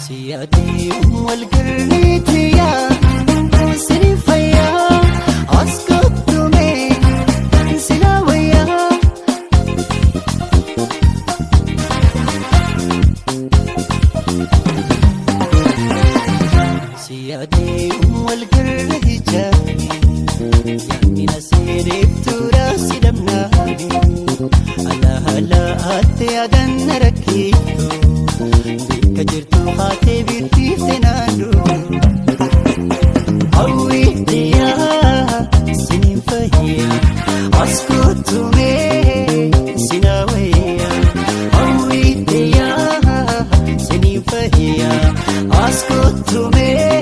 Siyaadii walgirriitiyaa sini fayyaa as kottumee sila wayyaa. Siyaadii walgirriitiyaa yaadni na seeneef tura si dhabnaani alaa alaa ate adan na rakkiiftu bakka jirtu haatee birtiifte naannoo. Hawwitiyaa siniin fayyaa as kottumee sina wayyaa. Hawwitiyaa siniin fayyaa as kottumee.